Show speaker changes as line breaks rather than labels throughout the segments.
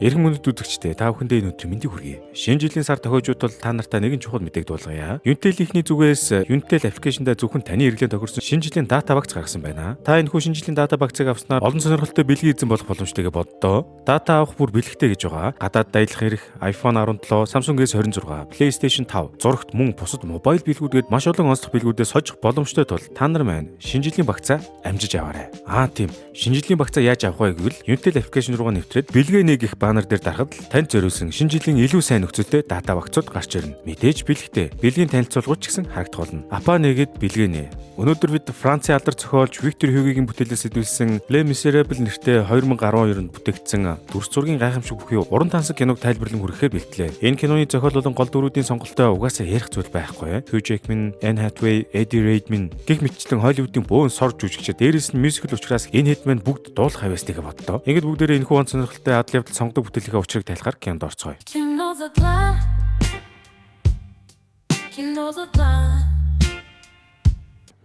Эрхэм хүндэт үзэгчдээ, та бүхэндээ энэ өдрийн мэндийг хүргэе. Шинэ жилийн сар тохиожууд бол та нартай нэгэн чухал мэдээг дуулгая. Unitel-ийнхний зүгээс Unitel application даа зөвхөн таны хэрэглээнд тохирсон шинэ жилийн дата багц гаргасан байна. Та энэхүү шинэ жилийн дата багцыг авснаар олон сонирхолтой бэлгийн эзэн болох боломжтойгоо боддоо. Дата авах бүр бэлэгтэй гэж байгаа. Гадаад аялах эрх, iPhone 17, Samsung S26, PlayStation 5, зурагт мөн бусад мобайл бэлгүүдгээд маш олон онцлог бэлгүүдээ сожих боломжтой тул та нар маань шинэ жилийн багцаа амжиж аваарай. Аа тийм, шинэ жилийн багцаа яаж авах вэ гэвэл Unitel application руугаа нэвтрээд бэлгээ нэг их баннер дээр дарахад л танд зориулсан шинэ жилийн илүү сайн нөхцөлтэй дата багцууд гарч ирнэ. Мэдээж бэлэгтэй, бэлгийн танилцуулгууд ч гэсэн харагдах болно. Апаа нэгэд бэлгээ нэ. Өнөөдөр бид Францын алдар зохиолч Виктор Хюгогийн бүтээлээс сэдвэлсэн Les Miserables нэртэй 2012 онд бүтээгдсэн дүрс зургийн гайхамшиг бүхий уран тансаг киног тайлбарлан хүргэхээр бэлтлээ. Энэ киноны зохиол болон гол дүрүүдийн сонголтоо угаасаа ярих зүйл байхгүй. Hugh Jackman, Anne Hathaway, Eddie Redmayne гэх мэтчлэн Холливуудын бөөн сор жүжигчид, дээрээс нь мюзикл учраас энэ хэд маань бүгд дуулах авьяастайгаа боддоо. Ингээд бүгдээрээ энэхүү он сонирхолтой адал явдал сонгодог бүтээлийнхээ учрыг тайлахаар кинонд орцгоё.
Кино задлаа. Кино задлаа.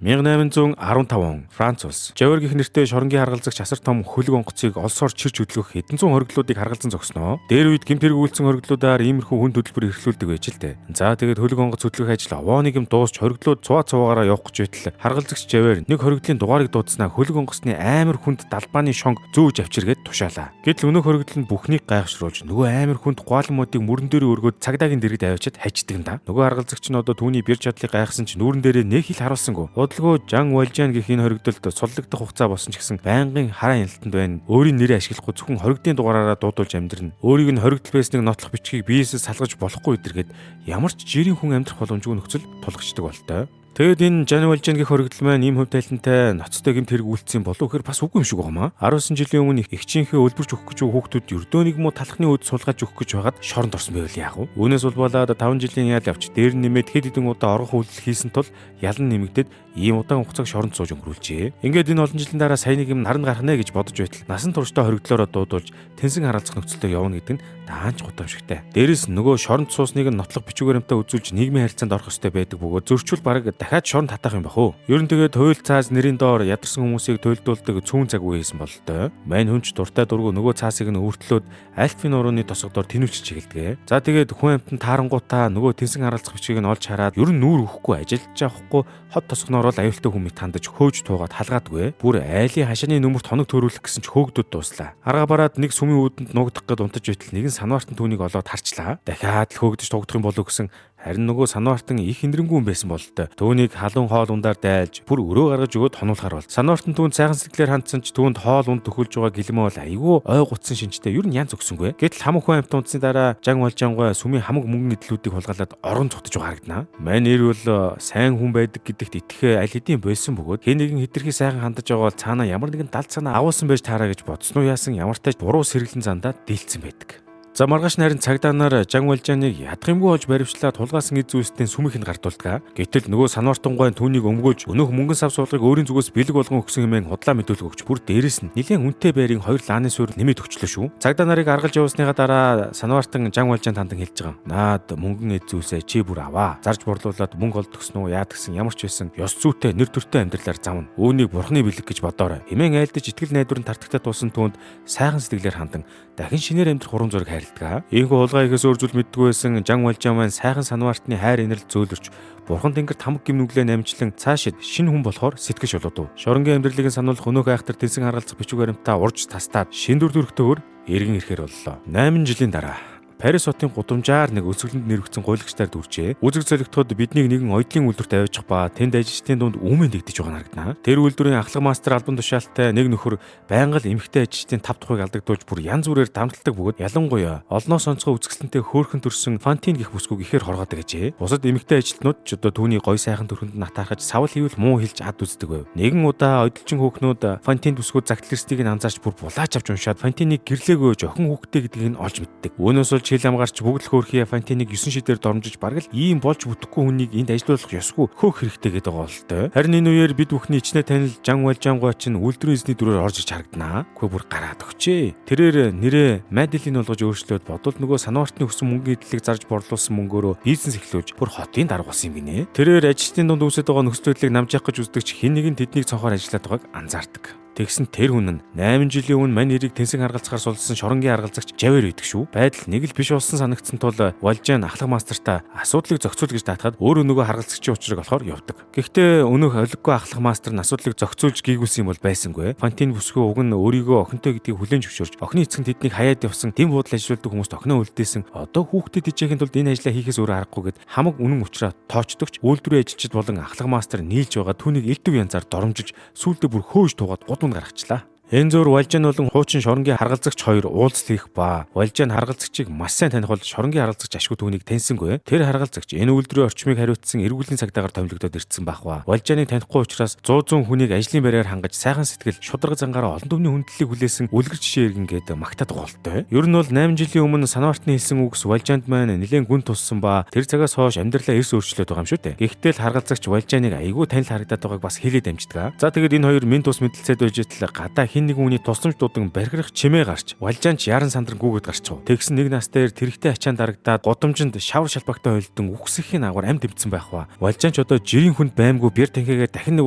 1815 он, Франц улс. Жавер гэх нэртэй шоронгийн харгалзагч асар том хөлөг онгоцыг олсоор чирч хөдлөх хэдэн зуун хоригдлуудыг харгалзан зогсноо. Дээр үед гэмт хэрэг үйлдсэн хоригдлуудаар иймэрхүү хүн төлбөр эрхлүүлдэг байж л дээ. За, тэгээд хөлөг онгоц хөдлөх ажил овоо нэг юм дуусч, хоригдлууд цуваа цуваагаараа явах гэж байтал харгалзагч Жавер нэг хоригдлын дугаарыг дуудсанаа хөлөг онгоцны амар хүнд далбааны шонг зүүж авчиргээд тушаалаа. Гэтэл өнөөх хоригдол нь бүхнийг гайхшруулж, нөгөө амар хүнд гуалан модыг мөрөн дээр өргөөд цагдаагийн дэргэд авчиад хаждаг юм да. Нөгөө харгалзагч нь одоо түүний бэр чадлыг гайхсан ч нүүрэн дээрээ нэг хил харуулсангүй. Удалгүй Жан Валжан гэх энэ хоригдолд суллагдах хугацаа болсон ч гэсэн байнгын хараа ялтанд байна. Өөрийн нэрээ ашиглахгүй, зөвхөн хоригдын дугаараараа дуудулж амьдрна. Өөрийг нь хоригдол байсныг нотлох бичгийг биесээ салгаж болохгүй өдөргээд ямар ч жирийн хүн амьдрах боломжгүй нөхцөл тулгачдаг болтой. Тэгээд энэ Жан Валжан гэх хоригдол маань ийм хувь тайлантай, ноцтой гэмт хэрэг үйлдсэн болов гэхээр бас үгүй юм шиг байна. 19 жилийн өмнө эгчийнхээ өлбөрч өгөх гэж хүүхдүүд ердөө нэг муу талхны үд сулгаж өгөх гэж байгаад шоронд орсон байвал яах вэ? Үүнээс улбалаад 5 жилийн ял явж, дээр нь нэмээд хэд хэдэн удаа оргох үйлдэл хийсэн тул ялан нэмэгдээд ийм удаан хугацааг шоронд сууж өнгөрүүлжээ. Ингээд энэ олон жилийн дараа сая нэг юм наранд гарах нэ гэж бодож байтал насан туршдаа хоригдлоороо дуудулж тэнсэн харалзах нөхцөлтэй явна гэдэг нь даанч гутамшигтай. Дээрээс нь нөгөө шоронд суусныг нь нотлох бичвэр амтаа үзүүлж нийгмийн харилцаанд орох ёстой байдаг бөгөөд зөрчүүл бараг дахиад шоронд татаах юм бах уу. Ер нь тэгээд хууль цаас нэрийн доор ядарсан хүмүүсийг туйлдуулдаг цүүн цаг үе хийсэн бололтой. Мань хүн ч дуртай дургу нөгөө цаасыг нь өвөртлөөд Альпийн нурууны тосгодоор тэнүүлчих чигэлдэг. За, тэгээд хүн амьтан таарангуудаа нөгөө тэнсэн харалзах бичгийг нь олж хараад ер нь нүүр өгөхгүй, ажиллаж авахгүй, хот тосгоноор л аюултай хүмүүс хандаж хөөж туугаад халгаадгүй. Бүр айлын хашааны нүмерт хоног төрүүлэх гэсэн ч хөөгдөд дууслаа. Арга бараад нэг сүмийн үүдэнд нуугдах гээд унтаж байтал нэгэн санваартан түүнийг олоод харчлаа. Дахиад л хөөгдөж тугдах юм болов гэсэн, харин нөгөө санваартан их хиндрэнгүй юм байсан бололтой. Түүнийг халуун хоол ундаар дайлж, бүр өрөө гаргаж өгөөд хонуулахар бол. Санваартан түүнд сайхан сэтгэлээр хандсан ч түүнд хоол унд төхөлж байгаа гэлмээ бол айгүй ой гутсан шинжтэй, ер нь янз өгсөнгүй. Гэтэл хамаг хүн амьтан унтсны дараа Жан Валжангуй сүмийн хамаг мөнгөн эдлүүдийг хулгайлаад орон зугтаж байгаа харагдана. Мань эр бол сайн хүн байдаг гэдэгт итгэхээ аль хэдийн болсон бөгөөд хэн нэгэн хэтэрхий сайхан хандаж байгаа бол цаанаа ямар нэгэн далд санаа агуулсан байж таараа гэж бодсон уу яасан, ямар ч буруу сэргэлэн зандаа дийлцсэн байдаг. За, маргааш нарийн цагдаа нар Жан Валжаныг ядах юмгүй олж баривчлаад хулгайлсан эд зүйлстэй сүмийнх нь гардуулдаг. Гэтэл нөгөө санваартангуй түүнийг өмгөөлж, өнөөх мөнгөн сав суулгыг өөрийн зүгээс бэлэг болгон өгсөн хэмээн худлаа мэдүүлэг өгч, бүр дээрэс нь нэлээн үнэтэй байрын хоёр лааны суурь нэмээд өгчлөө шүү. Цагдаа нарыг аргалж явуулсныхаа дараа санваартан Жан Валжанд хандан хэлж байгаа. "Наад мөнгөн эд зүйлсээ чи бүр аваа. Зарж борлуулад мөнгө олдгосон уу яа гэсэн, ямар ч байсан ёс зүйтэй, нэр төртэй амьдралаар замна. Үүнийг бурхны бэлэг гэж бодоорой" хэмээн айлдаж, итгэл найдвар нь тартагтай тулсан түүнд сайхан сэтгэлээр хандан дахин шинээр амьдрах урам зориг хайрладаг. Ийхүү хулгай ихээс өөр зүйл мэддэггүй байсан Жан Валжан маань сайхан санваартны хайр инрэл зөөлрч, бурхан тэнгэрт хамаг гэм нүглээ намжлан цаашид шинэ хүн болохоор сэтгэл шулуудав. Шоронгийн амьдралыг сануулах өнөөх айхтар тэнсэн харгалзах бичиг баримтаа урж тастаад шин дүр төрхтөөр эргэн ирэхээр боллоо. 8 жилийн дараа Парис хотын гудамжаар нэг өлсгөлөнд нэрвэгдсэн гуйлагчдаар дүржээ. Үзэг золигдоход биднийг нэгэн оёдлын үйлдвэрт аваачих ба тэнд ажилчдын дунд үүмэн дэгдэж байгаа харагдана. Тэр үйлдвэрийн ахлах мастер албан тушаалтай нэг нөхөр байнга л эмэгтэй ажилчдын тав тухыг алдагдуулж, бүр янз бүрээр дамталдаг бөгөөд ялангуяа олноос онцгой үзэсгэлэнтэй хөөрхөн төрсөн Фантин гэх бүсгүйг ихээр хоргоодог гэжээ. Бусад эмэгтэй ажилтнууд ч одоо түүний гой сайхан төрхөнд натаархаж, савл хийвэл муу хэлж ад үздэг байв. Нэгэн удаа ойдолчин хөөхнүүд Фантин бүсгүй загтал ирснийг нь анзаарч, бүр булаач авч уншаад Фантиныг гэрлээгүй охин хүүхдээ гэдгийг нь олж мэддэг. Үүнээс болж хэл хамгаарч бүгд л хөөрхий Фантиныг 9 шидээр дормжиж, бараг л ийм болж бүтэхгүй хүнийг энд ажилуулах ёсгүй, хөөх хэрэгтэй гэдэг байгаа бололтой. Харин энэ үеэр бид бүхний ичнэ танил Жан Валжангуй чинь үйлдвэрийн эзний дүрээр орж иж харагданаа. Үгүй, бүр гараад өгчээ. Тэрээр нэрээ Маделин болгож өөрчлөөд, бодвол нөгөө санваартны өгсөн мөнгөний эдлийг зарж борлуулсан мөнгөөрөө бизнес эхлүүлж бүр хотын дарга болсон юм гинэ. Тэрээр ажилтны дунд үүсэж байгаа нөхцөл байдлыг намжаах гэж үздэг ч хэн нэгэн тэднийг цонхоор ажиллаад байгааг анзаардаг. Тэгсэн тэр хүн нь 8 жилийн өмнө мань эрийг тэнсэн харгалзахаар сулсан шоронгийн харгалзагч Жавер байдаг шүү. Байдал нэг л биш болсон санагдсан тул Валжан ахлах мастертаа асуудлыг зохицуул гэж даатахад өөрөө нөгөө харгалзагчийн учрыг олохоор явдаг. Гэхдээ өнөөх олиггүй ахлах мастер нь асуудлыг зохицуулж гийгүүлсэн юм бол байсангүй. Фантин бүсгүй уг нь өөрийгөө охинтой гэдгийг хүлээн зөвшөөрч охины эцэг нь тэднийг хаяад явсан дэм буудал ажилладаг хүмүүст охиноо үлдээсэн. Одоо хүүхдэд ижээхийн тулд энэ ажлаа хийхээс өөр аргагүй гэд хамаг үнэн учраа тоочдогч үйлдвэрийн ажилчид болон ахлах мастер нийлж байгаа түүнийг элдв янзаар доромжилж сүүлдээ бүр хөөж туугаад гудамд гаргачлаа. Энэ зур Валжан болон хуучин шоронгийн харгалзагч хоёр уулзалт хийх ба Валжан харгалзагчийг маш сайн таних бол шоронгийн харгалзагч ашгүй түүнийг таньсангүй. Тэр харгалзагч энэ үйлдвэрийн орчмыг хариуцсан эргүүлийн цагдаагаар томилогдоод ирсэн байх ба. Валжаныг танихгүй учраас 100 100 хүнийг ажлын байраар хангаж сайхан сэтгэл шударга зангаараа олон түмний хүндлэлийг хүлээсэн үлгэр жишээ иргэн гээд магтаад голтой. Ер нь бол 8 жилийн өмнө Санвартны хэлсэн үгс Валжанд маань нэлээд гүн туссан ба тэр цагаас хойш амьдралаа эрс өөрчлөөд байгаа юм шүү дээ. Гэхдээ л харгалзагч Валжаныг айгүй танил харагдаад байгааг бас хэлээд амждаг. За тэгээд энэ хоёр минь тус мэдлцээд байж тал гадаа хэн нэгэн хүний тусламж дуудан бархирах чимээ гарч Валжанч яран сандран гүгэд гарчв. Тэгсэн нэг нас дээр тэрэгтэй ачаан дарагдаад гудамжинд шавар шалбагтай холдон үхсэхийн агуур амь тэмцсэн байх ба. Валжанч одоо жирийн хүнд баймгүй бэр танхигаа дахин нэг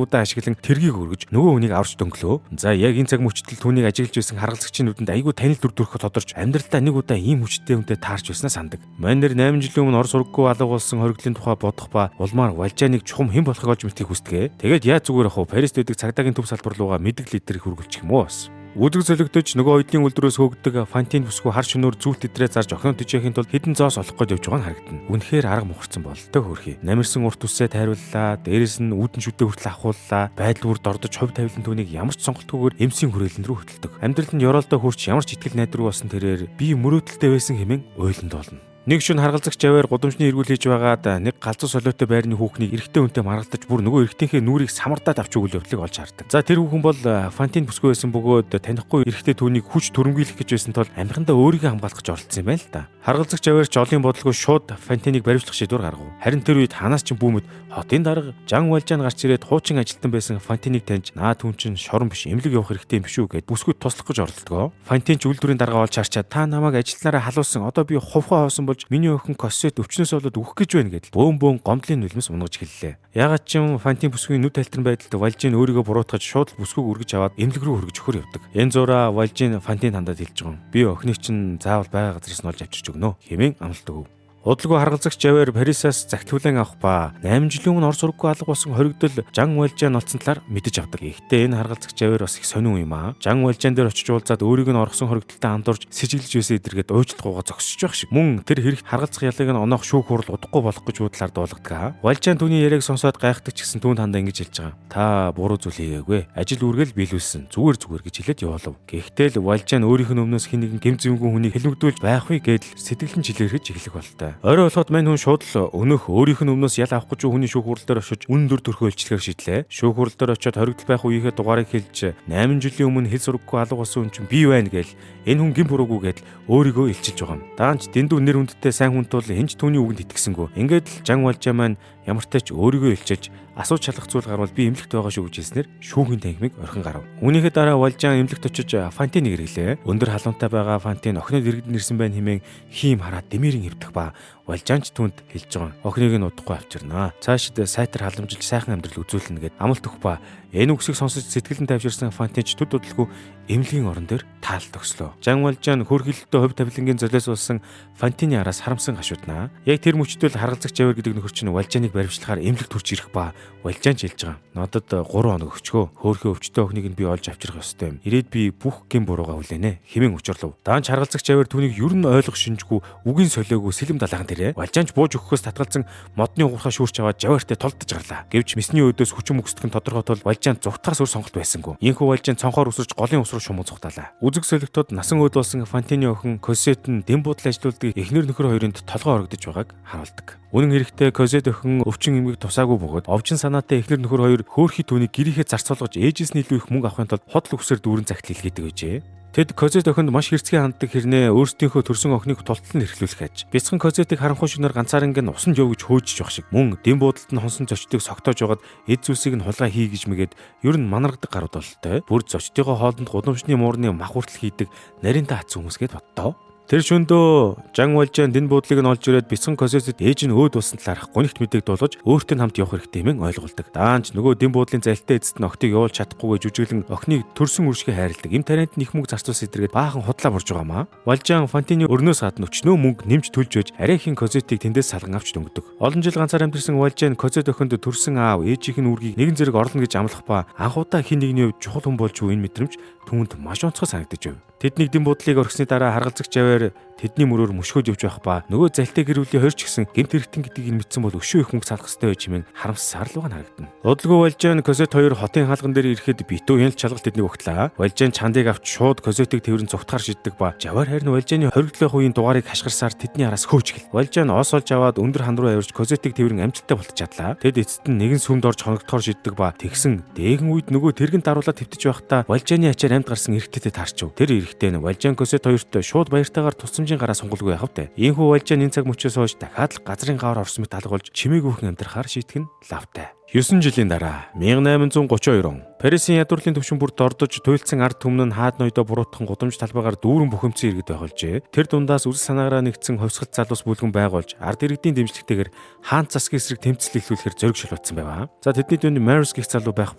удаа ашиглан тэргийг өргөж нөгөө хүнийг аварч дөнгөлөө. За яг энэ цаг мөчтөл түүнийг ажиглаж байсан харгалзагчийн нүдэнд айгүй танил дүр төрхө тодорч амьдралдаа нэг удаа ийм хүчтэй хүнтэй таарч байснаа сандаг. Манер 8 жилийн өмнө ор сургаггүй алга болсон хориглын тухай бодох ба улмаар Валжаныг чухам хэн болохыг олж мэдхийг хүсдэг. Тэгээд яа зүгээр ах вэ? Парист байдаг цагдаагийн төв салбар руугаа мэдэг лидер хөргөлчих юм уу бас. Үдэг зөлөгдөж нөгөө оюутны үйлдвэрээс хөөгдөг Фантин бүсгүй хар шөнөөр зүүлт идрээ зарж охиноо тижээхийн тулд хэдэн зоос олох гээд явж байгаа нь харагдана. Үнэхээр арга мухарсан бололтой хөөрхий. Намирсан урт үсээ тайрууллаа, дээрэс нь үүдэн шүдэ хүртэл авахууллаа. Байдал бүр дордож хувь тавилан түүнийг ямар ч сонголтгүйгээр эмсийн хүрээлэн рүү хөтэлдэг. Амьдрал нь ёроолдоо хүрч ямар ч итгэл найдваргүй болсон тэрээр би мөрөөдөлтэй байсан хэмээн уйлан дуулна. Нэг шөнө харгалзагч Жавер гудамжны эргүүл хийж байгаад нэг галзуу солиотой байрны хүүхнийг эрэгтэй хүнтэй маргалдаж бүр нөгөө эрэгтэйнхээ нүрийг самардаад авч өгөх явдлыг олж хардаг. За тэр хүүхэн бол Фантин бүсгүй байсан бөгөөд танихгүй эрэгтэй түүнийг хүч түрэмгийлэх гэж байсан тул амхандаа өөрийгөө хамгаалах гэж оролдсон юм байна л да. Харгалзагч Жавер ч олон бодлого шууд Фантиныг баривчлах шийдвэр гаргав. Харин тэр үед ханаас ч бүүмэд хотын дарга Жан Валжан гарч ирээд хуучин ажилтан байсан Фантиныг таньж наа түн чинь шорон биш эмнэлэг явах хэрэгтэй юм биш үү гэд бүсгүйд туслах гэж оролдгоо. Фантин ч үйлдвэрийн дарга олж харчаад та намайг ажилтнаараа халуулсан одоо би хувхаа хоосон болж миний охин Косет өвчнөөс болоод үхэх гэж байна гэдэл бөөн бөөн гомдлын нулимс унгаж эхэллээ. Яагаад ч юм Фантин бүсгүй нүд тайлтран байдалд Валжин өөрийгөө буруутгаж шууд л бүсгүйг үргэж аваад эмнэлэг рүү хөргөж өгөхөр явдаг. Энэ зураа Валжин Фантин хандаад хэлж байгаа юм. Би охиныг чинь заавал байгаа газраас нь олж авчирч өгнө хэмээн амлалт өгөв. Удалгүй харгалзагч Жавер Парисаас захидал хүлээн авах ба 8 жилийн өмнө ор сургаггүй алга болсон хоригдол Жан Валжан олцсон талаар мэдэж авдаг. Гэхдээ энэ харгалзагч Жавер бас их сонин юм аа. Жан Валжан дээр очиж уулзаад өөрийг нь орхисон хоригдолтой андуурч сэжиглэж байсан эдэргээд уучлахгүйгаа зогсож байх шиг. Мөн тэр хэрэгт харгалзах ялыг нь оноох шүүх хурал удахгүй болох гэж буудлаар дуулгадаг. Валжан түүний яриаг сонсоод гайхдаг ч гэсэн түүнд хандаа ингэж хэлж байгаа. Та буруу зүйл хийгээгүй. Ажил үүргээл биелүүлсэн. Зүгээр зүгээр гэж хэлээд явуулав. Гэхдээ л Валжан өөрийнх нь өмнөөс хэн нэгэн гэм зэмгүй хүнийг хэлмэгдүүлж байхгүй гэдэл сэтгэл нь чилээрхэж эхлэх болтой. Орой болоход мань хүн шууд л өнөөх өөрийнх нь өмнөөс ял авах гэж хүний шүүх хурал дээр очиж үнэн дүр төрхөө илчлэхээр шийдлээ. Шүүх хурал дээр очиод хоригдол байх үеийнхээ дугаарыг хэлж 8 жилийн өмнө хэл сураггүй алга болсон хүн чинь би байна гээл энэ хүн гин буруугүй гэдэл өөрийгөө илчилж байгаа юм. Даанч дэндүү нэр хүндтэй сайн хүн тул хэн ч түүний үгэнд итгэсэнгүй. Ингээд л Жан Валжаа маань ямар ч тач өөрийгөө илчилж асууж шалгах зүйл гарвал би эмнэлэгт байгаа шүү гэж хэлснээр шүүхийн танхимыг орхин гарав. Үүнийхээ дараа Валжан эмнэлэгт очиж Фантиныг эргэлээ. Өндөр халуунтай байгаа Фантин охинод иргэдэн ирсэн байна хэмээн хийм хараад дэмэрийн эвдэх ба Валжан ч түүнд хэлж байгаа. Охиныг нь удахгүй авчирнаа. Цаашид сайтар халамжилж сайхан амьдрал үзүүлнэ гэд амлалт өгөх ба энэ үгсийг сонсож сэтгэл нь тайвширсан Фантин ч төд удалгүй эмнэлгийн орон дээр таал төгслөө. Жан Валжан хөөрхийлөлтөй хувь тавилангийн золиос болсон Фантины араас харамсан гашууднаа. Яг тэр мөчтөл харгалзагч Жавер гэдэг нөхөр чинь Валжаныг баривчлахаар эмнэлэгт хүрч ирэх ба Валжан ч хэлж байгаа. Надад 3 хоног өгчгөө. Хөөрхий өвчтөе охиныг нь би олж авчрах ёстой юм. Ирээд би бүх гэм буруугаа хүлээнэ хэмээн учрлав. Даанч харгалзагч Жавер түүнийг ер нь ойлгох шинжгүй үгийн солиогүй сэлэм далаахан тэрэ. Валжанч бууж өгөхөөс татгалзан модны уурхаа шүүрч аваад Жавертай толдож гарлаа. Гэвч мэсний өдөөс хүчин мөксдөх нь тодорхой тул Валжан зугтахаас өөр сонголт байсангүй. Ийхүү Валжан цонхоор өсөрч голын ус руу шуман цухтаалаа. Үзэг солигдоод насан өд болсон Фантины охин Косет нь дэм буудал ажилуулдаг эхнэр нөхөр хоёрынд толгой орогдож байгааг харуулдаг. Үнэн хэрэгтээ Косет охин өвчин эмгэг тусаагүй бөгөөд овжин санаатай эхнэр нөхөр хоёр хөөрхий түүнийг гэрийнхээ зарцуулгаж ээжээс нь илүү их мөнгө авахын тулд худал үгсээр дүүрэн захидал илгээдэг байжээ. Тэд Козет охинд маш хэрцгий ханддаг хэрнээ өөрсдийнхөө төрсөн охиныг тултал нь эрхлүүлэх аж. Бяцхан Козетыг харанхуй шөнөөр ганцааранг нь усанд яв гэж хөөжиж явах шиг. Мөн дэм буудалд нь хонсон зочдыг согтоож байгаад эд зүйлсийг нь хулгай хий гэж мэгээд ер нь манаргадаг гарууд бололтой. Бүр зочдынхоо хоолнд гудамжны муурны мах хүртэл хийдэг нарийнтай атсан хүмүүс гээд боддоо. Тэр шөндөө Жан Валжан дэн буудлыг нь олж ирээд бяцхан Козетод ээж нь өөд болсон талаарх гунигт мэдээг дуулгаж өөртөө хамт явах хэрэгтэй хэмээн ойлгуулдаг. Даанч нөгөө дэн буудлын залтай эцэст нь охтыг явуулж чадахгүйгээ жүжиглэн охиныг төрсөн үршгэ хайрладаг. Им тарианд нь их мөнгө зарцуулсан эдэргээд баахан худлаа бурж байгаа маа. Валжан Фантины өрнөөс гадна өчнөө мөнгө нэмж төлж байж арайхийн Козетыг тэндээс салган авч дөнгөдөг. Олон жил ганцаар амьдэрсэн Валжан Козет охинд төрсөн аав ээжийнх нь үргийг нэгэн зэрэг орлоно гэж амлах ба анх удаа хин нэгний хувьд чухал хүн болж буй энэ мэдрэмж түүнд маш онцгой санагдаж байв. Тэднийг дэн буудлыг орхисны дараа харгалзагч яваар тэдний мөрөөр мөшгөөд явж байх ба нөгөө залтай гэр бүлийн хоёр ч гэсэн гэмт хэрэгтэн гэдгийг нь мэдсэн бол өшөө их мөнгө салах ёстой байж хэмээн харамссаар л байгаа харагдана. Удалгүй Валжан Козет хоёр хотын хаалган дээр ирэхэд битүү хяналт шалгалт тэднийг угтлаа. Валжан чандыг авч шууд Козетыг тэрэн зугтахаар шийддэг ба Жавар харин Валжаны хоригдлох үеийн дугаарыг хашгирсаар тэдний араас хөөж гэл. Валжан ос олж аваад өндөр хан руу авирч Козетыг тэрэн амжилттай болтож чадлаа. Тэд эцэст нь нэгэн сүмд орж хоногдохоор шийддэг ба тэгсэн дээхэн үед нөгөө тэргэн даруулаад твтэж байхдаа Валжаны ачаар амьд гарсан эрэгтэйтэй таарчв. Тэр эрэгтэй нь Валжан Козет хоёрт шууд баяртайгаар тусламжийн гараа сунгалгүй яхав тэ. Ийхүү Валжан энэ цаг мөчөөс хойш дахиад л газрын гавар орсон мэт алга болж чимээгүйхэн амьдрахаар шийтгэн лавтай. 9 жилийн дараа 1832 он Парисын ядуурлын түвшин бүрд ордож туйлдсан ард түмэн нь хаад ноёдоо буруутхан гудамж талбайгаар дүүрэн бухимдсан иргэд байгуулжээ. Тэр дундаас үзэл санаагаараа нэгдсэн хувьсгалт залуус бүлгэн байгуулж ард иргэдийн дэмжлэгтэйгээр хаан засгийн эсрэг тэмцэл эхлүүлэхээр зориг шилжүүлсэн байваа. За тэдний дунд Марис гэх залуу байх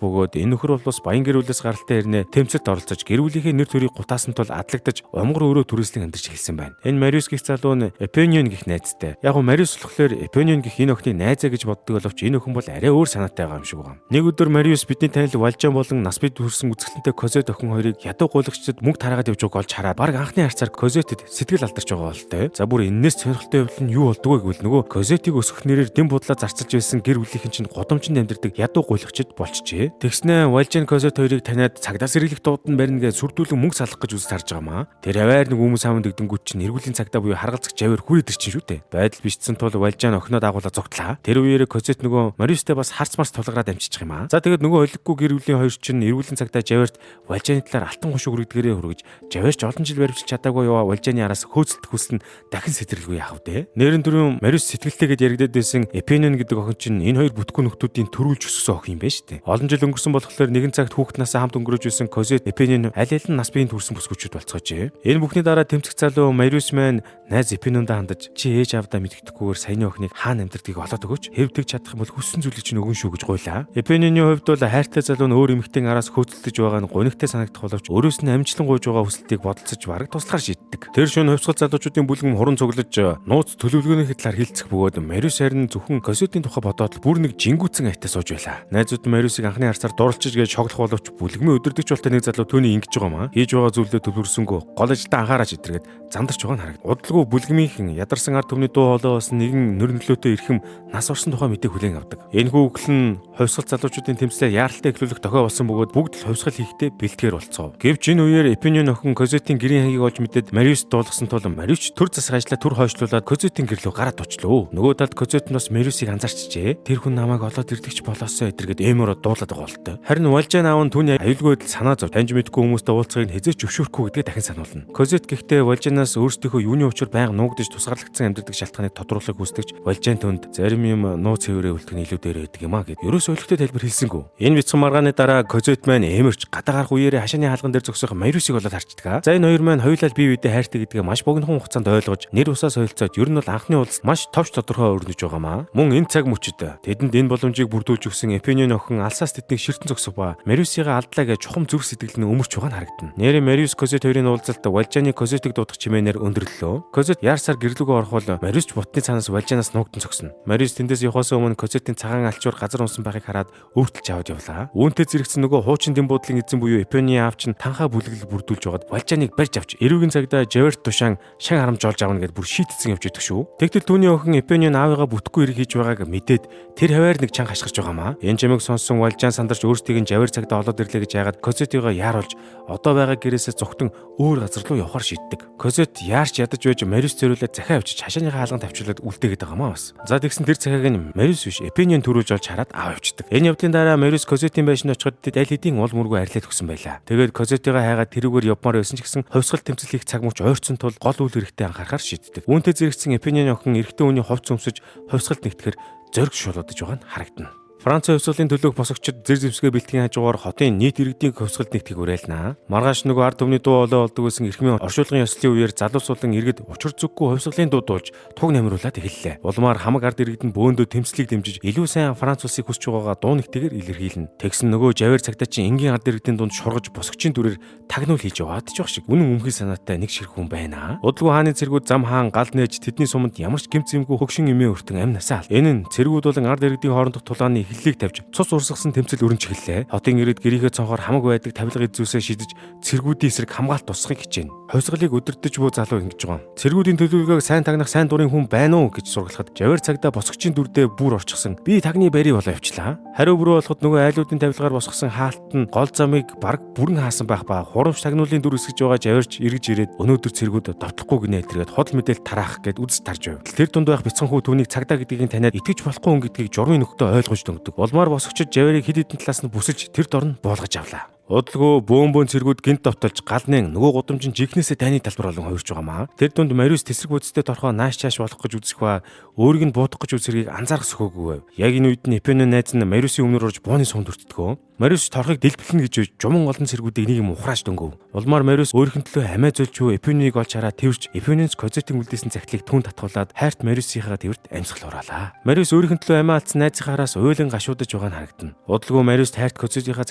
бөгөөд энэ нөхөр бол бас баян гэр бүлээс гаралтай ирнэ тэмцэлд оролцож гэр бүлийнхээ нэр төрийг гутаасан тул адлагдаж умгар өрөө түрээслэн амьдарч эхэлсэн байна. Энэ Мариус гэх залуу нь Эпенион гэх найзтай. Яг нь Мариус болохоор Эпенион гэх энэ охиныг найзаа гэж боддог боловч энэ охин бол арай өөр санаатай байгаа юм шиг байна. Нэг өдөр Мариус бидний танил Валжан болон нас бий төрсэн үзэсгэлэнтэй Козет охин хоёрыг ядуу гуйлагчдад мөнгө тараагаад явж байгааг олж хараад баг анхны харцаар Козетэд сэтгэл алдарч байгаа болтой. За бүр эннээс сонирхолтой явдал нь юу болдгоо гэвэл нөгөө Козетийг өсгөх нэрээр дэм будлаа зарцалж байсан гэр бүлийнхэн чинь гудамжинд амьдардаг ядуу гуйлагчд болчихжээ. Тэгснэ Валжан Козет хоёрыг таниад цагдаа сэргийлэх дууд нь барина гэж сүрдүүлэн мөнгө салгах гэж үзэж харж байгаа маа. Тэр аваар нэг хүмүүс аманд дэгдэнгүүт чинь эргүүлийн цагдаа буюу харгалзагч аваар хүрээд ирчин шүү дээ. Байдал бичсэн тул Валжан охиноо дагуулаа зугтлаа. Тэр үеэрээ Козет нөгөө Мариустай бас харц марц тулгараад амччих юм аа. За тэгээд нөгөө олиггүй гэр бүлийн хоёр чинь эргүүлийн цагдаа Жаварт Валжаны талаар алтан гушиг үргэдгээрээ хүргэж Жаварч олон жил баримтчилж чадаагүй яваа Валжаны араас хөөцөлдөх хүсэл нь дахин сэтрэлгүй яах вэ? Нэрэн түрүүн Мариус сэтгэлтэй гэд яригдаад байсан Эпенион гэдэг охин чинь энэ хоёр бүтггүй нөхдүүдийн төрүүлж өсгсөн охин юм байна шүү дээ. Олон жил өнгөрсөн болохоор нэгэн цагт хүүхэд насаа хамт өнгөрөөж байсан Козет Эпенион аль аль нь нас биеийн төрсэн бүсгүүчүүд болцоожээ. Энэ бүхний дараа тэмцэх залуу Мариус маань найз Эпениондоо хандаж чи ээж аавдаа мэддэхгүйгээр саяны охиныг хаана амьдардгийг олоод өгөөч. Хэв тэгж чадах юм бол хүссэн зүйлийг чинь өгөн шүү гэж гуйлаа. Эпенионы хувьд бол хайртай залуу нь өөр эмэгтэйн араас хөөцөлдөж байгаа нь гунигтай санагдах боловч өөрөөс нь амжилан гуйж байгаа хүсэлтийг бодолцож бараг туслахар шийддэг. Тэр шөнө хувьсгал залуучуудын бүлгэн хуран цуглаж нууц төлөвлөгөөнийхөө талаар хэлцэх бөгөөд Мариус харин зөвхөн Козетийн тухай бодоод бүр нэг жингүүцэн айтай сууж байлаа. Найзууд Мариусыг анхны харцаар дурлчиж гэж шоглох боловч бүлгмийн өдөрдөгч болтой нэг залуу түүний ингэж байгаа маа. Хийж байгаа зүйлдээ төвлөрсөнгөө гол ажилдаа анхаараач идэргээд зандарч байгаа нь харагд. Удалгүй бүлгмийнхэн ядарсан ард түмний дуу хоолой болсон нэгэн нөр нөлөөтэй эрхэм нас орсон тухай мэдээг хүлээн авдаг. Энэхүү үгэл нь хувьсгал залуучуудын тэмцлээр яаралтай эхлүүлэх дохио болсон бөгөөд бүгд л хувьсгал хийхдээ бэлтгэр болцгоо. Гэвч энэ үеэр Эпенион охин Козетийн гэрийн хангийг олж мэдээд Мариус дуулгасан тул Мариус төр засах ажлаа түр хойшлуулад Козетийн гэрлөө гараад очлоо. Нөгөө талд Козет нь бас Мариусыг анзаарчжээ. Тэр хүн намайг олоод ирдэгч болоосоо эдэргээд эмороо дуулаад байгаа болтой. Харин Валжан аав нь түүний аюулгүй байдал санаа зов. Таньж мэдгүй хүмүүстэй уулзахыг хэзээ ч зөвшөөрөхгүй гэдгээ дахин сануулна. Козет гэхдээ Валжанаас өөрсдийнхөө юуны учир байнга нуугдаж тусгаарлагдсан амьдардаг шалтгааныг тодруулахыг хүсдэгч Валжан түнд зарим юм нууц хэврээ үлдэх нь илүү дээр байдаг юм а гэд. Ерөөсөө ойлгохтой тайлбар хэлсэнгүй. Энэ бяцхан маргааны дараа Козет маань эмэрч гадаа гарах үеэрээ хашааны хаалган дээр зогсох Мариусыг болоод харчдаг. За энэ хоёр маань хоёулаа бие биедээ хайртай гэдгээ маш богинохон хугацаанд ойлгож нэр усаа солилцоод ер нь бол анхны уулзалт маш товч тодорхой өрнөж байгаамаа. Мөн энэ цаг мөчид тэдэнд энэ боломжийг бүрдүүлж өгсөн Эпенион охин алсаас тэднийг ширтэн зогсох ба Мариусыгаа алдлаа гэж чухам зүрх сэтгэл нь өмөрч байгаа нь харагдана. Нэрээ Мариус Козет хоёрын уулзалт Валжаны Козетыг дуудах чимээнээр өндөрлөлөө. Козет яарсаар гэрлүүгөө орох бол Мариус ч бутны цаанаас Валжанаас нуугдан зогсно. Мариус тэндээс явахаас өмнө Козетийн цагаан алчуур газар унсан байхыг хараад өвдөлж аваад явлаа. Үүнтэй зэрэгцэн нөгөө хуучин дэм буудлын эзэн буюу Эпени аав чинь танхаа бүлэглэл бүрдүүлж байгаад Валжаныг барьж авч эрүүгийн цагдаа Жаверт тушаан шан харамж олж авна гэд бүр шийтцэн явж идэх шүү. Тэгтэл түүний охин Эпенион аавыгаа бүтггүй хэрэг хийж байгааг мэдээд тэр хаваар нэг чанга хашгирч байгаамаа. Энэ чимээг сонссон Валжан сандарч өөрсдийг нь Жавер цагдаа олоод ирлээ гэж яагаад Козетыгоо яаруулж одоо байгаа гэрээсээ зүгтэн өөр газар руу явахар шийддэг. Козет яарч ядаж байж Мариус зөрүүлээд захиа авчиж хашааныхаа хаалган тавьчулаад үлдээгээд байгаа маа бас. За тэгсэн тэр захиаг нь Мариус биш Эпенион төрүүлж олж хараад аав явчихдаг. Энэ явдлын дараа Мариус Козетийн байшинд очиход тэд аль хэдийн уул мөргөө арилаад өгсөн байлаа. Тэгээд Козетыгаа хайгаад тэрүүгээр явмаар байсан ч гэсэн хувьсгал тэмцэл хийх цаг мөч ойрцсон тул гол үйл хэрэгтэй анхаарахар шийддэг. Үүнтэй зэрэгцэн Эпенион охин эрэгтэй хүний хувц өмсөж хувьсгалд нэгтгэхэр зориг шулуудаж байгаа нь харагдана. Францын хувьсгалын төлөөх босгочид зэр зэвсгээ бэлтгэхийн хажуугаар хотын нийт иргэдийн хувьсгалд нэгтгэх уриална. Маргааш нөгөө ард түмний дуу хоолой болдог байсан эрхмийн оршуулгын ёслолын үеэр залуус болон иргэд учир зүггүй хувьсгалын дуу дуулж туг намруулад эхэллээ. Улмаар хамаг ард иргэд нь бөөндөө тэмцлийг дэмжиж илүү сайн Франц улсыг хүсэж байгаагаа дуу нэгтэйгээр илэрхийлнэ. Тэгсэн нөгөө Жавер цагдаа чинь энгийн ард иргэдийн дунд шургаж босгочийн дүрээр тагнуул хийж яваад ч явах шиг үнэн өмхий санаатай нэг ширх хүн байна. Удалгүй хааны цэргүүд зам хаан гал нээж тэдний суманд ямар ч гэмт зэмгүй хөгшин эмээ өртөн амь насаа. Энэ нь цэргүүд болон ард иргэдийн хоорондох тулааны эхлэлийг тавьж цус урсгасан тэмцэл өрнж эхэллээ. Хотын иргэд гэрийнхээ цонхоор хамаг байдаг тавилга эзүүсээ шидэж цэргүүдийн эсрэг хамгаалт тусахыг хичээнэ. Хувьсгалыг өдөрдөж буй залуу ингэж байгаа. Цэргүүдийн төлөвлөгөөг сайн тагнах сайн дурын хүн байна уу гэж сургалахад Жавер цагдаа босгочийн дүрдээ бүр орчихсон. Би тагны бари болоо явчлаа. Хариу бүрүү болоход нөгөө айлуудын тавилгаар босгосон хаалт нь гол замыг бараг бүрэн хаасан байх ба хурамч тагнуулын дүр эсгэж байгаа Жаварч эргэж ирээд өнөөдөр цэргүүд довтлохгүй гинэ тэргээд худал мэдээл тараах гэд үзэж тарж байв. Тэр дунд байх бяцхан хүү түүнийг цагдаа гэдгийг таниад итгэж болохгүй хүн гэдгийг журмын нөхдөө ойлгож дөнгөдөг. Улмаар босгочид Жаварыг хэд хэдэн талаас нь бүсэлж тэр дор нь буулгаж авлаа. Удалгүй бөөн бөөн цэргүүд гинт довтолж галнын нөгөө гудамжин жихнээсээ дайны талбар болон хувирч байгаамаа. Тэр дунд Мариус тэсрэг бүцтэй торхоо нааш чааш болох гэж үзэх ба өөрийг нь буудах гэж үзэргийг анзаарах сөхөөгүй байв. Яг энэ үед нь Эпено найз нь Мариусын өмнөр орж бууны сумд өртдгөө. Мариус торхыг дэлбэлнэ гэж жуман олон цэргүүдийг нэг юм ухрааж дөнгөв. Улмаар Мариус өөрийнх нь төлөө амиа зөлж буй Эпеныг олж хараад тэрч Эпенээс Козетийн үлдээсэн захидлыг түн татгуулад хайрт Мариусынхаа тэрвэрт амьсгал хураалаа. Мариус өөрийнх нь төлөө амиа алдсан найзынхаараас уйлан гашуудаж байгаа нь харагдана. Удалгүй Мариус хайрт Козетийнхаа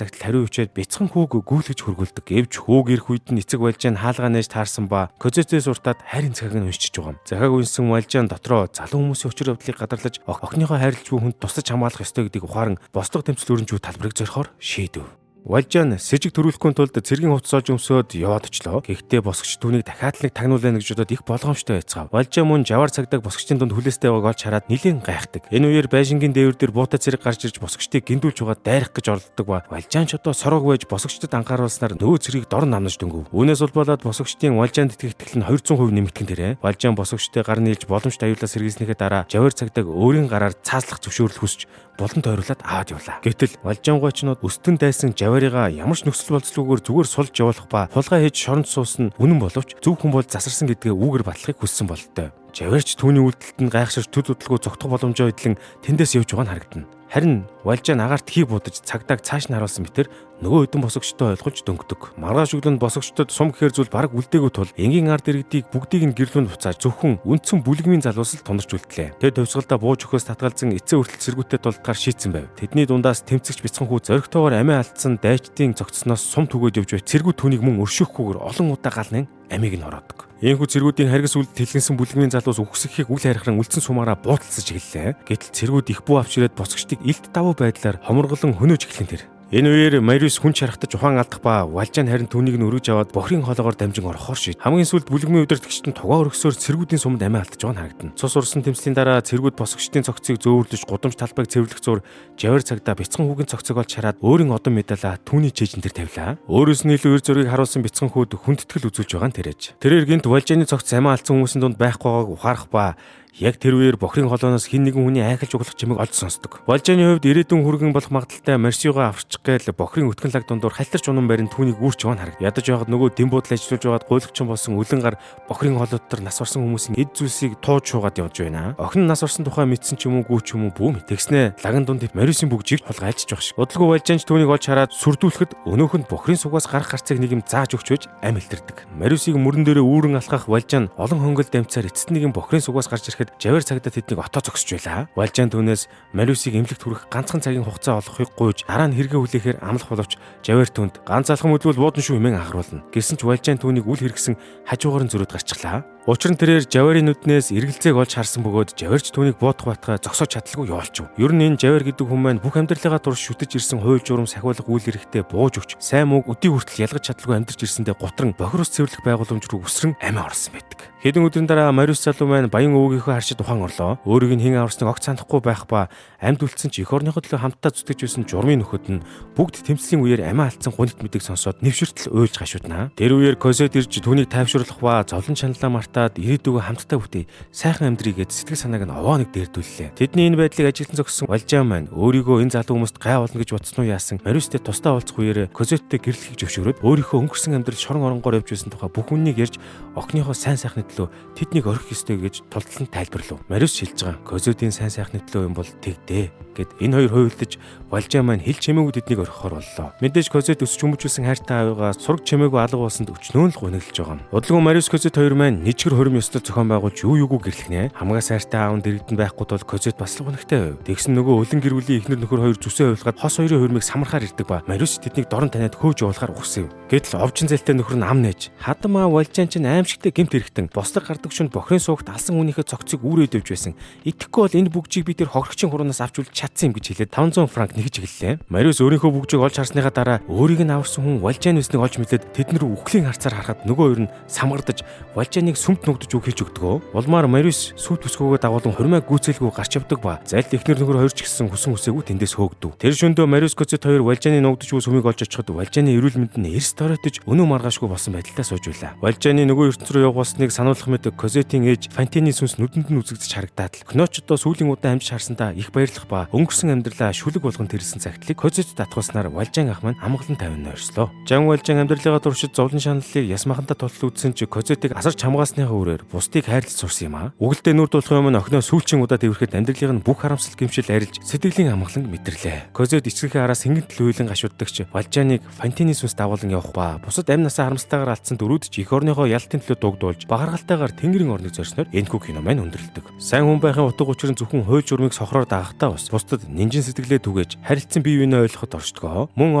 захидал хариу өчөөд бяцхан хүүг гүйлгэж хөргөлдөг. Гэвч хүүг ирэх үед нь эцэг Валжан хаалгаа нээж таарсан ба Козетээс уртаад хайрын захааг нь уншиж байгаа юм. Захааг уншсан Валжан дотроо залуу хүмүүсийн учир явдлыг гадарлаж охиныхоо хайрлаж буй хүнд тусалж хамгаалах ёстой гэдгийг ухааран бослого тэмцэл өрнжүү талбарыг зорихоор шийдэв. Валжан сэжиг төрүүлэхгүй тулд цэргийн хувцас олж өмсөөд яваад очлоо. Гэхдээ босгоч түүнийг дахиад л нэг тагнуулаа гэж бодоод их болгоомжтой байцгаав. Валжан мөн жавар цагдаг босгочдын дунд хүлээстэй байгааг олж хараад нилээн гайхдаг. Энэ үеэр байшингийн дээвэр дээр буутай цэрэг гарч ирж босгочдыг гиндүүлж байгаа дайрах гэж оролддог ба Валжан ч одоо сорог байж босгочдод анхааруулснаар нөгөө цэргийг дор намнаж дөнгөв. Үүнээс улбалаад босгочдын Валжанд итгэх итгэл нь 200% нэмэгдэн тэрэ. Валжан босгочтой гар нийлж боломжтой аюулаас сэргийлснийхээ дараа жавар цагдаг өөрийн гараар цааслах зөвшөөрөл хүсч булан тойруулаад аваад явлаа. Гэтэл Валжангуйчнууд өстөн дайсан Жаварыгаа ямар ч нөхцөл болцлогоор зүгээр сулж явуулах ба хулгай хийж шоронд суусан үнэн боловч зөв хүн бол засарсан гэдгээ үүгээр батлахыг хүссэн бололтой. Жаварч түүний үйлдэлд нь гайхширч төд удалгүй зогтох боломжоо эдлэн тэндээс явж байгаа нь харагдана. Харин Валжан агаарт хий будаж цагдааг цааш нь харуулсан мэтэр нөгөө өдөн босгочтой ойлгож дөнгөдөг. Маргааш өглөөнд босгочдод сум гэхэр зүйл бараг үлдээгүй тул энгийн ард иргэдийг бүгдийг нь гэрлүүнд буцааж зөвхөн үндсэн бүлгмийн залуус л тунарч үлдлээ. Тэд хувьсгалдаа бууж өгөхөөс татгалзан эцээ хүртэл цэргүүтээ тулдгаар шийдсэн байв. Тэдний дундаас тэмцэгч бяцхан хүү зоригтойгоор амиа алдсан дайчдын цогцсноос сум түгээд явж бай цэргүүд түүнийг мөн өршөөхгүйгээр олон удаа галнын амийг нь ороодог. Ийхүү цэргүүдийн харгас үлд тэлгэнсэн бүлгмийн залуус үхсэхийг үл хайрхран үлдсэн сумаараа буудалцаж эхэллээ. Гэтэл цэргүүд их бүү авч ирээд босгочдыг илт давуу байдлаар хоморголон хөнөөж эхлэн тэр. Энэ үеэр Мариус хүн чархтаж ухаан алдах ба Валжан харин түүнийг нь өргөж аваад бохрын хоолоогоор дамжин орохоор шийд. Хамгийн сүүлд бүлгмийн удирдагчид нь тугаа өргөсөөр цэргүүдийн суманд амиа алдаж байгаа нь харагдана. Цус урсан тэмцлийн дараа цэргүүд босгочдын цогцыг зөөвөрлөж гудамж талбайг цэвэрлэх зур Жавар цагдаа бяцхан хүүгийн цогцыг олж хараад өөрийн одон медалаа түүний чэйжин дээр тавилаа. Өөрөөс нь илүү эр зөргийг харуулсан бяцхан хүүд хүндэтгэл үзүүлж байгаа нь тэрэж. Тэрээр гинт Валжаны цогц амиа алдсан хүмүүсийн дунд байхгүй байгааг ухаарах ба яг тэр үеэр бохрын холооноос хэн нэгэн хүний айхалж углах чимээг олж сонсдог. Валжаны хувьд ирээдүйн хүргэн болох магадлалтай Марсиугаа авччих гээл бохрын өтгөн лаг дундуур халтарч унан барин түүнийг үүрч яваа нь харагд. Ядаж байхад нөгөө дэм буудал ажиллуулж байгаад гуйлагчин болсон үлэн гар бохрын холоо дотор нас барсан хүмүүсийн эд зүйлсийг тууж шуугаад явж байна. Охин нь нас барсан тухай мэдсэн ч юм уу гүү ч юм уу бүү мэд. Тэгснэ лаган дунд Мариусын бүгжийг хулгайлж байх шиг. Удалгүй Валжанч түүнийг олж хараад сүрдүүлэхэд өнөөх нь бохрын сугаас гарах гарцыг нэг юм зааж өгч байж амь илтэрдэг. Мариусыг мөрөн дээрээ үүрэн алхах Валжан олон хонгол дамцаар эцэст нэгэн бохрын сугаас гарч ирэхэд Жавар цагдаа тэднийг отоо зогсож байлаа. Валжан түүнээс Мариусыг эмнэлэгт хүргэх ганцхан цагийн хугацаа олгохыг гуйж дараа нь хэрэгээ хүлээхээр амлах боловч Жавар түүнд ганц алхам өдвөл буудан шүү хэмээн анхааруулна. Гэсэн ч Валжан түүнийг үл хэрэгсэн хажуугаар нь зөрөөд гарчглаа. Учир нь тэрээр Жаварын нүднээс эргэлзээг олж харсан бөгөөд Жаварч түүнийг буудах байтугай зогсоож чадалгүй явуулчих. Ер нь энэ Жавар гэдэг хүн маань бүх амьдралынхаа турш шүтэж ирсэн хууль журам сахиулах үйл хэрэгтэй бууж өгч сайн мууг өдий хүртэл ялгаж чадалгүй амьдарч ирсэндээ гутран бохир ус цэвэрлэх байгууламж руу өсрөн амиа орсон байдаг. Хэдэн өдрийн дараа Мариус залуу маань баян өвгийнхөө харшид ухаан орлоо. Өөрийг нь хэн аварсныг огт санахгүй байх ба амьд үлдсэн ч эх орныхоо төлөө хамтдаа зүтгэж байсан журмын нөхөд нь бүгд тэмцлийн үеэр амиа алдсан гунигт мэдэг сонсоод нэвширтэл уйлж гашууднаа. Тэр үеэр Косет ирж түүнийг тайвшруулах ба зовлон шаналлаа мартаж татаад ирээдүгөө хамтдаа бүтээ, сайхан амьдрий гэж сэтгэл санааг нь овоо нэг дээрдүүллээ. Тэдний энэ байдлыг ажиглан зогссон Валжан маань өөрийгөө энэ залуу хүмүүст гай болно гэж бодсон уу яасан, Мариустэй тусдаа уулзах үеэрээ Козеттэй гэрлэхийг зөвшөөрөөд өөрийнхөө өнгөрсөн амьдрал шорон оронгоор явж байсан тухай бүх үннийг ярьж, охиныхоо сайн сайхны төлөө тэднийг орхих ёстой гэж тултлан тайлбарлав. Мариус хэлж байгаа Козетийн сайн сайхны төлөө юм бол тэгдэ гэд энэ хоёр хуйлдаж, Валжан маань хэл чимээгүй тэднийг орхихоор боллоо. Мэдээж Козет өсч хүмүүжүүлсэн хайртай аавыгаа сураг чимээгүй алга болсонд өчнөөн л гуниглаж байгаа юм. Удалгүй Мариус, Козет хоёр маань нийчгэр хорим ёслол зохион байгуулж юу юугүй гэрлэхнэ. Хамгаас хайртай аав нь дэргэдэн байхгүй тул Козет бас л гунигтай байв. Тэгсэн нөгөө өлөн гэр бүлийн эхнэр нөхөр хоёр зүсээ уйлгаад хос хоёрын хурмыг самархаар ирдэг ба Мариус тэднийг дорн таниад хөөж явуулахаар ухсан юм. Гэтэл овжин зэлтэй нөхөр нь ам нээж, хадмаа Валжан чинь аимшигтай гэмт хэрэгтэн бослог гардаг шүнд бохирын суугт алсан хүнийхээ цогцыг үүрээд явж байсан. Итгэхгүй бол энэ бүгжийг би тэр хохирогчийн хуруунаас авч үлж чадсан юм гэж хэлээд 500 франк нэгж эхэллээ. Мариус өөрийнхөө бүгжийг олж харсныхаа дараа өөрийг нь аварсан хүн Валжан байсныг олж мэдээд тэдэн рүү үхлийн харцаар харахад нөгөө хоёр нь самгардаж Валжаныг сүмд нугдаж үг хэлж өгдөг. Улмаар Мариус сүйт бүсгүйгээ дагуулan хурмаа гүйцэлгүй гарч явдаг ба зайлт эхнэр нөхөр хоёр ч гэсэн хүсэн хүсээгүй тэндээс хөөгдөв. Тэр шөндөө Мариус, Козет хоёр Валжаны нугдаж буй сүмийг олж очиход Валжаны эрүүл мэнд нь эрс доройтож өнөө маргаашгүй болсон байдалтай сууж байлаа. Валжаны нөгөө ертөнц рүү явах болсныг сануулах мэт Козетийн ээж Фантины сүнс нүдэнд нь үзэгдэж харагдаад л охиноо ч одоо сүүлийн удаа амжиж харсандаа их баярлах ба өнгөрсөн амьдралаа шүлэг болгон тэрсэн цагтлыг Козет татгуулснаар Валжан ах маань амгалан тайван нойрслоо. Жан Валжан амьдралынхаа туршид зовлон шаналлыг яс махантаа тултал үзсэн чи Козетыг асарч хамгаалсныхаа үрээр бусдыг хайрлаж сурсан юм аа. Үгэлдээ нүр дуулахын өмнө охиноо сүүлчийн удаа тэврэхэд амьдралын нь бүх харамсал гэмшил арилж сэтгэлийн амгаланг мэдэрлээ. Козет эцгийнхээ араас хингэнтэл уйлан гашууддагч Валжаныг Фантины сүнс дагуулan явах ба бусад амь насаа харамсалтайгаар алдсан дөрүүд ч эх орныхоо ялтын төлөө дугдуулж багаргалтайгаар тэнгэрийн орныг зорсноор энэхүү кино маань өндөрлөдөг. Сайн хүн байхын утга учир нь зөвхөн хууль журмыг сохроор дагахтаа бас бусдад нинжин сэтгэлээ түгээж харилцан бие биенээ ойлгоход оршдгоо. Мөн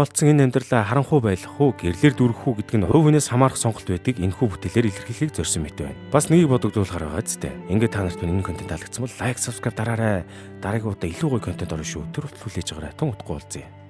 олдсон энэ амьдралаа харанхуй байлгах уу, гэрлэр дүүргэх үү гэдэг нь хувь хүнээс хамаарах сонголт байдаг энэхүү бүтээлээр илэрхийлэхийг зорьсон мэт байна. Бас нэгийг бодогдуулахаар байгаа зү. Ингээд та нарт минь энэ контент таалагдсан бол like, subscribe дараарай. Дараагийн удаа илүү гоё контент орно шүү. Тэр хүртэл хүлээж аваарай. Тун утгагүй уулзъя.